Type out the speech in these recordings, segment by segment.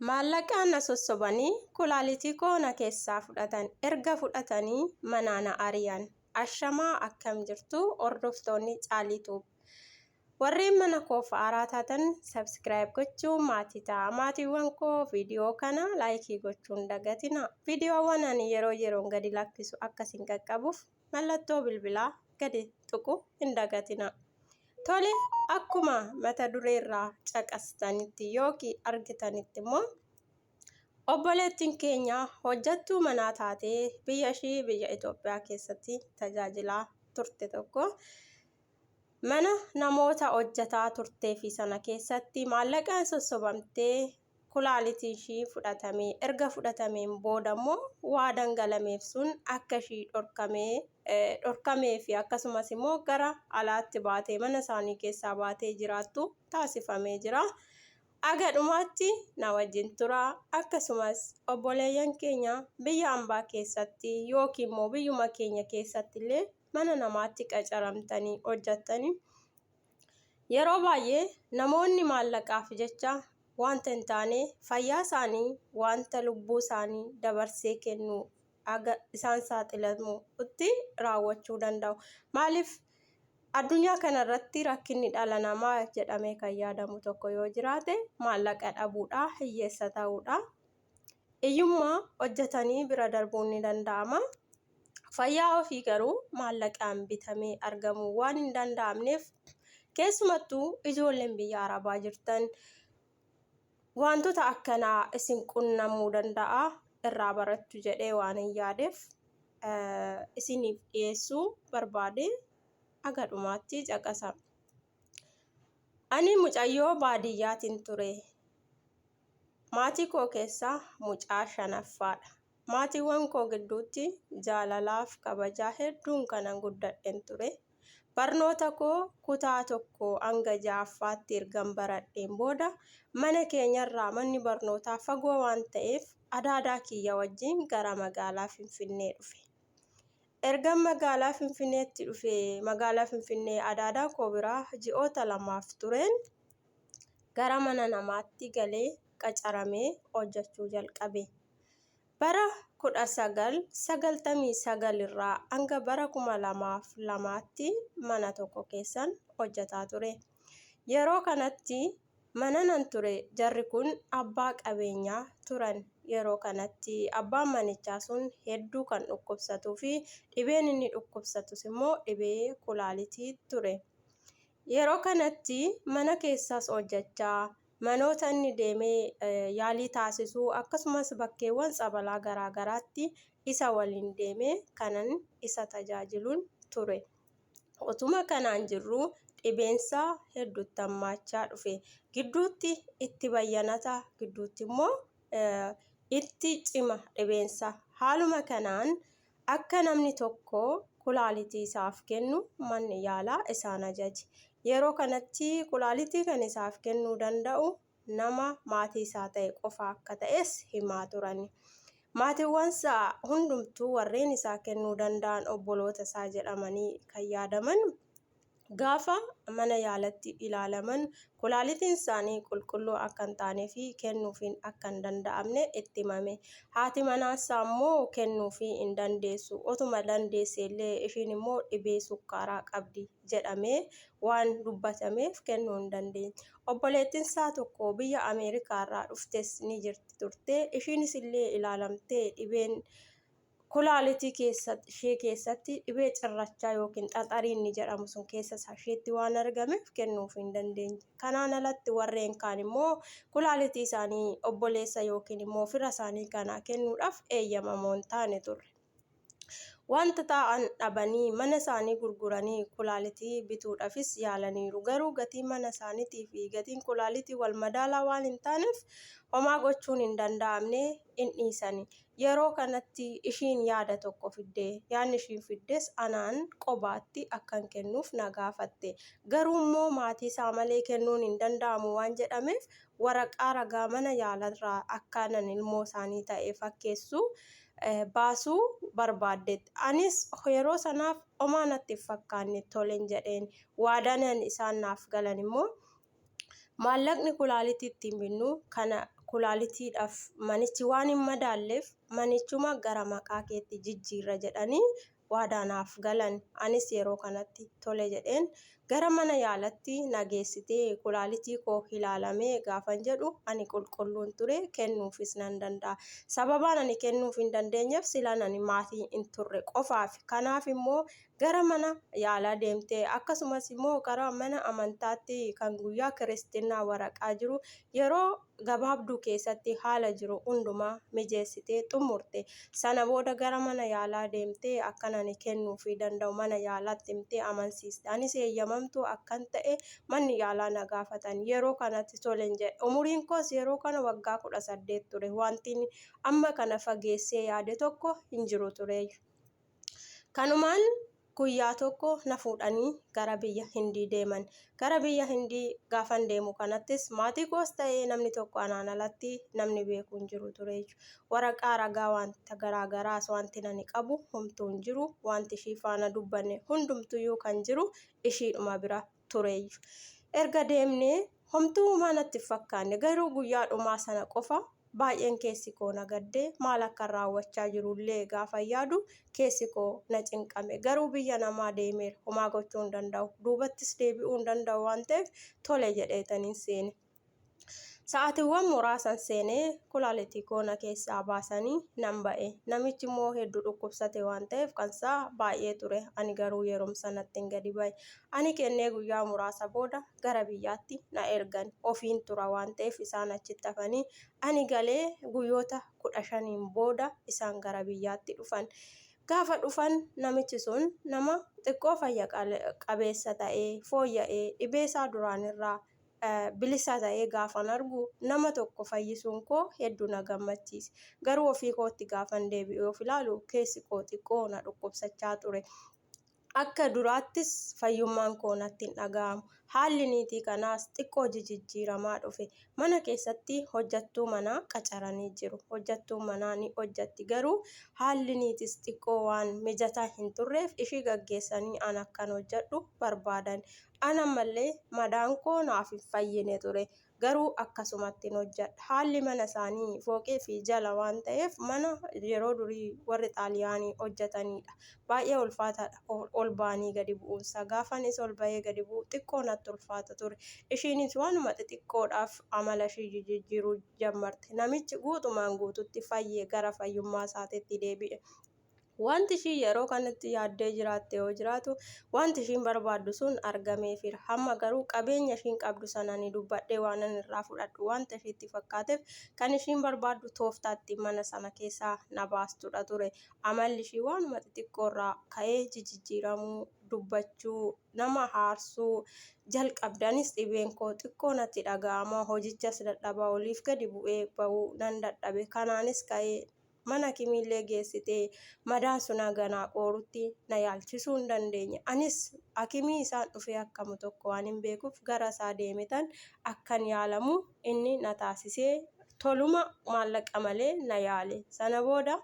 Maallaqaan na sossobanii kulaalitii koo na keessaa fudhatan. Erga fudhatanii manaa na ari'an. Ashamaa akkam jirtu hordoftoonni Caalii Tube. Warreen mana koof haaraa taatan subscribe gochuun maatii ta'a. Maatiiwwan koo viidiyoo kana laayikii gochuun dagatina. Viidiyoowwan ani yeroo yeroon gadi lakkisu akka isin qaqqabuuf mallattoo bilbilaa gadi tuquu hin dagatina. Tole akkuma mata dureerraa caqastanitti yookiin argitanitti immoo obboleettiin keenya hojjettuu manaa taatee biyya ishii biyya Itoophiyaa keessatti tajaajilaa turte tokko mana namoota hojjetaa turteefi sana keessatti maallaqaan sossobamtee kulaalitiin ishii fudhatamee erga fudhatameen booda immoo waadaan galameef sun akka ishii dhorkamee dhorkamee fi akkasumas immoo gara alaatti baatee mana isaanii keessaa baatee jiraattu taasifamee jira. Aga dhumaatti na wajjin turaa. Akkasumas obboleeyyan keenya biyya ambaa keessatti yookiin immoo biyyuma keenya keessatti illee mana namaatti qacaramtanii hojjattanii yeroo baay'ee namoonni maallaqaaf jecha wanta hin taane fayyaa isaanii wanta lubbuu isaanii dabarsee kennu haga isaan saaxilamutti raawwachuu danda'u. Maaliif addunyaa kanarratti rakkinni dhala namaa jedhamee kan yaadamu tokko yoo jiraate maallaqa dhabuudha, hiyyeessa ta'uudha. Hiyyummaa hojjetanii bira darbuun ni danda'ama. Fayyaa ofii garuu maallaqaan bitamee argamuu waan hin danda'amneef keessumattuu ijoolleen biyya Arabaa jirtan wantoota akkanaa isin qunnamuu danda'a irraa barattu jedhee waan hin yaadeef isiniif dhiyeessuu barbaade haga dhumaatti caqasa. Ani mucayyoo baadiyyaatiin ture. Maatii koo keessaa mucaa shanaffaadha. Maatiiwwan koo gidduutti jaalalaaf kabajaa hedduun kanan guddadhen ture. Barnoota koo kutaa 1 hanga 6ffaatti ergan baradheen booda mana keenyarraa manni barnootaa fagoo waan ta'eef adaadaa kiyya wajjin gara magaalaa Finfinnee dhufe. Ergan magaalaa Finfinneetti dhufee magaalaa Finfinnee adaadaa koo bira ji'oota lamaaf tureen gara mana namaatti galee qacaramee hojjechuu jalqabe. Bara 1999 irraa hanga bara 2002tti mana tokko keessan hojjetaa ture. Yeroo kanatti mananan ture jarri kun abbaa qabeenyaa turan. Yeroo kanatti abbaan manichaa sun hedduu kan dhukkubsatuu fi dhibeen inni dhukkubsatus immoo dhibee kulaalitii ture. Yeroo kanatti mana keessas hojjechaa, manoota inni deemee yaalii taasisu akkasumas bakkeewwan tsabalaa garaa garaatti isa waliin deemee kanan isa tajaajiluun ture. Otuma kanaan jirruu dhibeensaa hedduutti hammaachaa dhufe. Gidduutti itti bayyanata, gidduutti immoo itti cima dhibeensaa. Haaluma kanaan Akka namni tokko kulaalitii isaaf kennu manni yaalaa isaan ajaje. Yeroo kanatti kulaalitii kan isaaf kennuu danda'u nama maatii isaa ta'e qofa akka ta'es himaa turani. Maatiiwwansaa hundumtuu warreen isaa kennuu danda'an obboloota isaa jedhamanii kan yaadaman Gaafa mana yaalatti ilaalaman kulaalitiin isaanii qulqulluu akka hin taanee fi kennuufiin akka hin danda'amne itti himame. Haati manaasaa immoo kennuufii hin dandeessu, otuma dandeesseellee ishiin immoo dhibee sukkaaraa qabdi jedhamee waan dubbatameef kennuu hin dandeenye. Obboleettinsaa tokko biyya Ameerikaarraa dhuftes ni jirti turte. Ishiinis illee ilaalamtee dhibeen Kulaalitii keessa ishee keessatti dhibee cirrachaa yookiin xaxarii inni jedhamu sun keessa isheetti waan argameef kennuufii hin dandeenye. Kanaan alatti warreen kaan immoo kulaalitii isaanii obboleessa yookiin immoo fira isaanii kanaa kennuudhaaf eeyyamamoo hin taane turre. Wanta taa'an dhabanii mana isaanii gurguranii kulaalitii bituudhafis yaalaniiru. Garuu gatiin mana isaaniitii fi gatiin kulaalitii wal madaalaa waan hin taaneef homaa gochuun hin danda'amne in dhiisani. Yeroo kanatti ishiin yaada tokko fidde. Yaadni ishiin fiddes anaan qobaatti akkan kennuuf na gaafatte. Garuummoo maatiisaa malee kennuun hin danda'amu waan jedhameef waraqaa ragaa mana yaalarraa akka anan ilmoo isaanii ta'e fakkeessu baasuu barbaaddetti. Anis yeroo sanaaf homaa natti hin fakkaanne tolen jedheen. Waadaan isaan naaf galan immoo Maallaqni kulaalitii ittiin binnu kana Kulaalitiidhaaf manichi waan hin madaalleef manichuma gara maqaa keetti jijjiirra jedhanii waadaa naaf galan. Anis yeroo kanatti tole jedheen gara mana yaalatti na geessitee kulaalitii koo ilaalamee gaafan jedhu ani qulqulluun ture kennuufis nan danda'a. Sababaan ani kennuuf hin dandeenyeef silaan ani maatii hin turre qofaaf. Kanaaf immoo gara mana yaalaa deemtee akkasumas immoo gara mana amantaatti kan guyyaa kiristinnaa waraqaa jiru yeroo gabaabduu keessatti haala jiru hundumaa mijeessitee xumurte. Sana booda gara mana yaalaa deemtee akkan ani kennuufii danda'u mana yaalaatti himtee amansiiste. Anis eeyyamamtuu akkan ta'e manni yaalaa na gaafatan. Yeroo kanatti tolen jedhe. Umuriin koos yeroo kana waggaa 18 ture. Wantin amma kana fageessee yaade tokko hin jiru tureeyyu. Kanumaan guyyaa tokko na fuudhanii gara biyya Hindii deeman. Gara biyya Hindii gaafan deemu kanattis maatii koos ta'ee namni tokko anaan alatti namni beeku hin jiru ture jechuudha. Waraqaa ragaa wanta garaa garaas wanti ani qabu homtuu hin jiru. Wanti ishii faana dubbanne hundumtuyyuu kan jiru ishiidhuma bira tureeyyu. Erga deemnee homtuu homaa natti hin fakkaanne garuu guyyaa dhumaa sana qofa baay'een keessi koo na gadde maal akkan raawwachaa jirullee gaafan yaadu keessi koo na cinqame. Garuu biyya namaa deemeera homaa gochuu hin danda'u duubattis deebi'uu hin danda'u waan ta'eef tole jedheetanin seene. Sa'aatiiwwan muraasan seenee kulaalitii koo na keessaa baasanii nan ba'e. Namichi immoo heddu dhukkubsate waan ta'eef kansaa baay'ee ture. Ani garuu yeroom sanattin gadi ba'e. Ani kennee guyyaa muraasa booda gara biyyaatti na ergan. Ofiin tura waan ta'eef isaan achitti hafanii ani galee guyyoota 15n booda isaan gara biyyaatti dhufan. Gaafa dhufan namichi sun nama xiqqoo fayya qabeessa ta'ee fooyya'ee dhibeesaa duraanirraa bilisa ta'ee gaafan argu nama tokko fayyisuun koo heddu na gammachiise. Garuu ofii kootti gaafan deebi'ee of ilaalu keessi koo xiqqoo na dhukkubsachaa ture. Akka duraattis fayyummaan koo natti hin dhaga'amu. Haalli niitii kanaas xiqqoo jijijjiiramaa dhufe. Mana keessatti hojjattuu manaa qacaranii jiru. Hojjattuun manaa ni hojjatti. Garuu haalli niitiis xiqqoo waan mijataa hin turreef ishii gaggeessanii an akkan hojjadhu barbaadan. An ammallee madaan koo naaf hin fayyine ture. Garuu akkasumattin hojjadha. Haalli mana isaanii fooqii fi jala waan ta'eef mana yeroo durii warri Xaaliyaanii hojjataniidha. Baay'ee ulfaataadha ol ba'anii gadi bu'uunsaa. Gaafanis ol ba'ee gadi bu'u xiqqoo natti ulfaata ture. Ishiinis waanuma xixiqqoodhaaf amala ishii jijijjiiruu jammarte. Namichi guutumaan guututti fayyee gara fayyummaa isaatiitti deebi'e. Wanti ishiin yeroo kanatti yaaddee jiraatte yoo jiraatu, wanti ishiin barbaaddu sun argameefiira. Hamma garuu qabeenya ishiin qabdu sana ani dubbadhee waanan irraa fudhadhu wanta ishiitti fakkaateef kan ishiin barbaaddu tooftaa ittiin mana sana keessaa na baastudha ture. Amalli ishii waanuma xixiqqoo irraa ka'ee jijijjiiramuu, dubbachuu, nama haarsuu jalqabde. Anis dhibeen koo xiqqoo natti dhaga'ama, hojichas dadhabaa oliif gadi bu'ee ba'uu nan dadhabe. Kanaanis ka'ee Mana hakimiillee geessitee madaan sun haga naa qoorutti na yaalchisuu hin dandeenye. Anis hakimii isaan dhufee akkamu tokko waanin beekuuf gara isaa deemetan akkan yaalamu inni na taasisee toluma maallaqa malee na yaale. Sana booda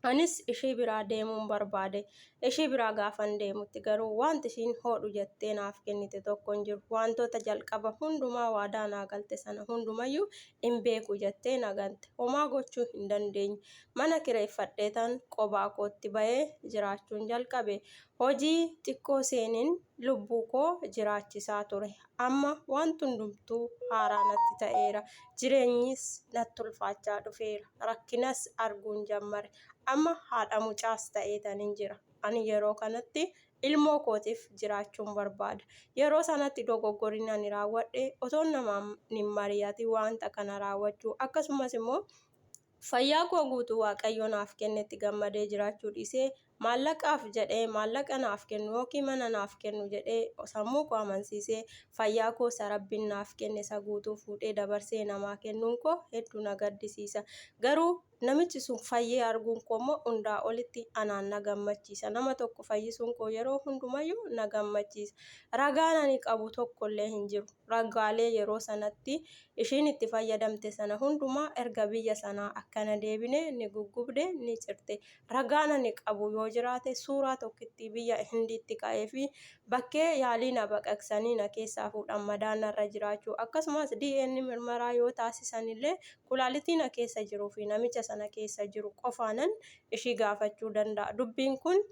anis ishii biraa deemuun barbaade. Ishii biraa gaafan deemutti garuu wanti ishiin hoodhu jettee naaf kennite tokko hin jiru. Wantoota jalqaba hundumaa waadaa naa galte sana hundumayyuu hin beeku jettee na gante. Homaa gochuu hin dandeenye. Mana kireeffadheetan qobaa kootti ba'ee jiraachuun jalqabe. Hojii xiqqoo seeneen lubbuu koo jiraachisaa ture. Amma wanti hundumtuu haaraa natti ta'eera. Jireenyis natti ulfaachaa dhufeera. Rakkinas arguun jammare. Amma haadha mucaas ta'eetanin jira. Ani yeroo kanatti ilmoo kootiif jiraachuun barbaada. Yeroo sanatti dogoggorri ani raawwadhe otoon namaan hin mari'atin wanta kana raawwachuu akkasumas immoo fayyaa koo guutuu Waaqayyo naaf kennetti gammadee jiraachuu dhiisee maallaqaaf jedhee maallaqa naaf kennu yookiin mana naaf kennu jedhee sammuu koo amansiisee fayyaa koo isa Rabbiin naaf kenne isa guutuu fuudhee dabarsee namaa kennuun koo hedduu na gaddisiisa. Garuu Namichi sun fayyee arguun koo immoo hundaa olitti anaan na gammachiisa. Nama tokko fayyisuun koo yeroo hundumayyuu na gammachiisa. Ragaan ani qabu tokkollee hin jiru. Ragaalee yeroo sanatti ishiin itti fayyadamte sana hundumaa erga biyya sanaa akkana deebine ni guggubde, ni cirte. Ragaan ani qabu yoo jiraate suuraa tokkittii biyya Hindiitti ka'ee fi bakkee yaalii na baqaqsanii na keessaa fuudhan madaan narra jiraachuu akkasumas DNA mirmaraa yoo taasisan illee kulaalitii na keessa jiruu fi namicha sana keessa jiru qofaanan ishii gaafachuu danda'a. Dubbiin kun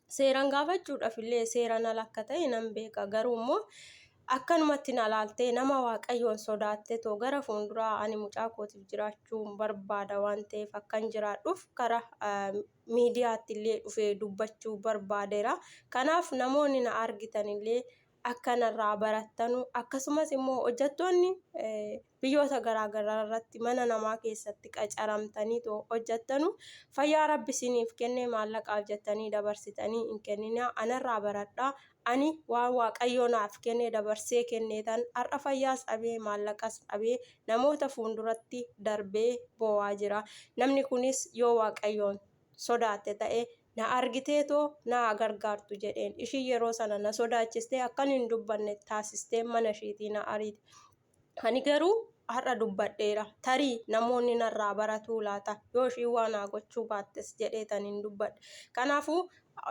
seeran gaafachuudhaaf illee seeran ala akka ta'e nan beeka. Garuu immoo akkanumatti na laaltee nama Waaqayyoon sodaatte too gara fuulduraa ani mucaa kootiif jiraachuu barbaada waan ta'eef akkan jiraadhuuf karaa miidiyaatti illee dhufee dubbachuu barbaadeera. Kanaaf namoonni na argitan illee akka narraa barattanu akkasumas immoo hojjettoonni biyyoota garaagaraa irratti mana namaa keessatti qacaramtanii too hojjettanu fayyaa Rabbi isiniif kenne maallaqaaf jettanii dabarsitanii hin kenninaa, anarraa baradhaa. Ani waan Waaqayyoo naaf kenne dabarsee kenneetan har'a fayyaas dhabee maallaqas dhabee namoota fuulduratti darbee boo'aa jira. Namni kunis yoo Waaqayyoon sodaatte ta'e na argiteetoo na haa gargaartu jedheen. Ishiin yeroo sana na sodaachistee akkan hin dubbanne taasistee mana ishiitii na ariite. Ani garuu har'a dubbadheera. Tarii namoonni narraa baratuu laata? Yoo ishiin waa naa gochuu baattes jedheetan hin dubbadhe. Kanaafuu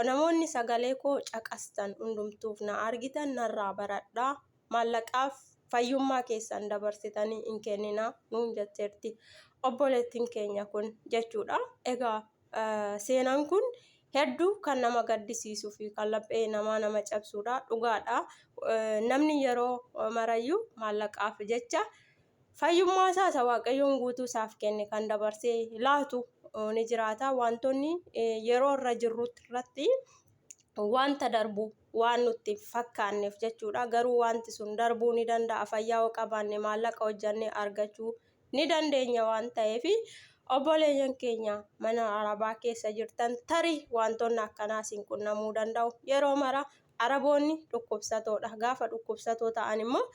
namoonni sagalee koo caqastan hundumtuuf na argitan narraa baradhaa. Maallaqaaf fayyummaa keessan dabarsitanii hin kenninaa nuun jetteerti obboleettiin keenya kun jechuudha. Egaa seenaan kun hedduu kan nama gaddisiisuu fi kan laphee namaa nama cabsuudha. Dhugaadha. Namni yeroo marayyuu maallaqaaf jecha fayyummaa isaa isa Waaqayyoon guutuu isaaf kenne kan dabarsee laatu ni jiraata. Wantoonni yeroo irra jirrutti irratti wanta darbu waan nutti hin fakkaanneef jechuudha. Garuu wanti sun darbuu ni danda'a. Fayyaa yoo qabaanne maallaqa hojjannee argachuu ni dandeenya waan ta'eef obboleeyyan keenya mana Arabaa keessa jirtan tarii wantoonni akkanaa isin qunnamuu danda'u. Yeroo mara Araboonni dhukkubsatoodha. Gaafa dhukkubsatoo ta'an immoo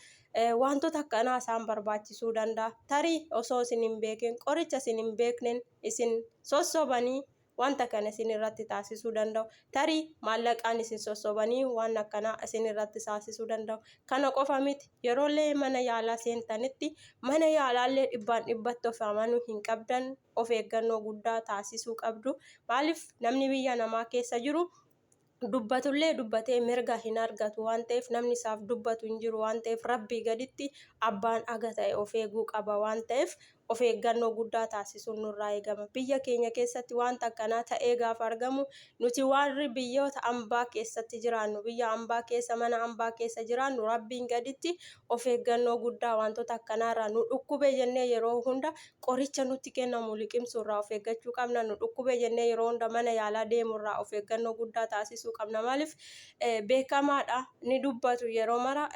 wantoota akkanaa isaan barbaachisuu danda'a. Tarii osoo isin hin beekin qoricha isin hin beekneen isin sossobanii wanta kana isin irratti taasisuu danda'u. Tarii maallaqaan isin sossobanii waan akkanaa isin irratti taasisuu danda'u. Kana qofa miti, yeroollee mana yaalaa seentanitti mana yaalaallee dhibbaan dhibbatti of amanuu hin qabdan, of eeggannoo guddaa taasisuu qabdu. Maaliif namni biyya namaa keessa jiru dubbatullee dubbatee mirga hin argatu waan ta'eef, namni isaaf dubbatu hin jiru waan ta'eef, Rabbii gaditti abbaan aga ta'e of eeguu qaba waan ta'eef of eeggannoo guddaa taasisuun nurraa eegama. Biyya keenya keessatti wanta akkanaa ta'ee gaafa argamu nuti warri biyyoota ambaa keessatti jiraannu, biyya ambaa keessa, mana ambaa keessa jiraannu, Rabbiin gaditti of eeggannoo guddaa wantoota akkanaarraa nu dhukkube jennee yeroo hunda qoricha nutti kennamu liqimsuurraa of eeggachuu qabna. Nu dhukkube jennee yeroo hunda mana yaalaa deemurraa of eeggannoo guddaa taasisuu qabna. Maaliif beekamaadha, ni dubbatu yeroo mara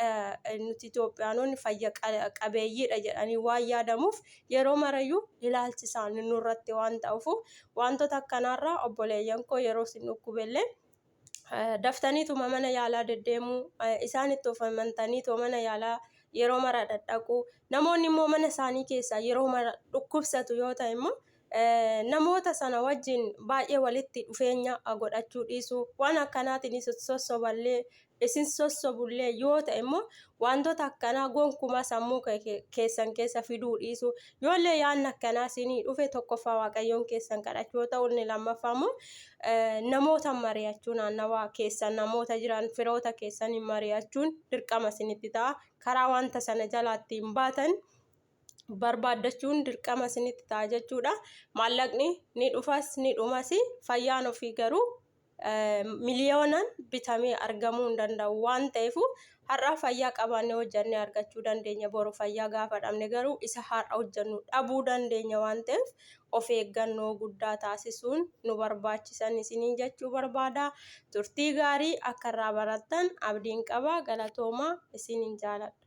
nuti Itoophiyaanonni fayya qabeeyyiidha jedhanii waan yaadamuuf yeroo marayyuu ilaalchi isaanii nurratti waan ta'uuf wantoota akkanaarraa obboleeyyan koo yeroo isin dhukkubellee daftaniituma mana yaalaa deddeemuu, isaanitti of amantaniituma mana yaalaa yeroo mara dhadhaquu, namoonni immoo mana isaanii keessaa yeroo mara dhukkubsatu yoo ta'e immoo namoota sana wajjin baay'ee walitti dhufeenya godhachuu dhiisuu, waan akkanaatiin isin sossoballee isin sossobullee yoo ta'e immoo wantoota akkanaa gonkumaa sammuu keessan keessa fiduu dhiisuu, yoollee yaadni akkanaa isinii dhufe tokkoffaa Waaqayyoon keessan kadhachuu yoo ta'u, inni lammaffaa immoo namoota mari'achuu, naannawaa keessan namoota jiran firoota keessanii mari'achuun dirqama isinitti ta'a. Karaa wanta sana jalaa ittiin baatan barbaaddachuun dirqama isinitti ta'a jechuudha. Maallaqni ni dhufas ni dhumas, fayyaan ofii garuu miliyoonaan bitamee argamuu hin danda'u waan ta'eef har'a fayyaa qabaannee hojjannee argachuu dandeenya, boru fayyaa gaafa dhabne garuu isa har'a hojjannu dhabuu dandeenya waan ta'eef of eeggannoo guddaa taasisuun nu barbaachisan isiniin jechuu barbaada. Turtii gaarii akka irraa barattan abdiin qaba. Galatoomaa, isiniin jaaladha.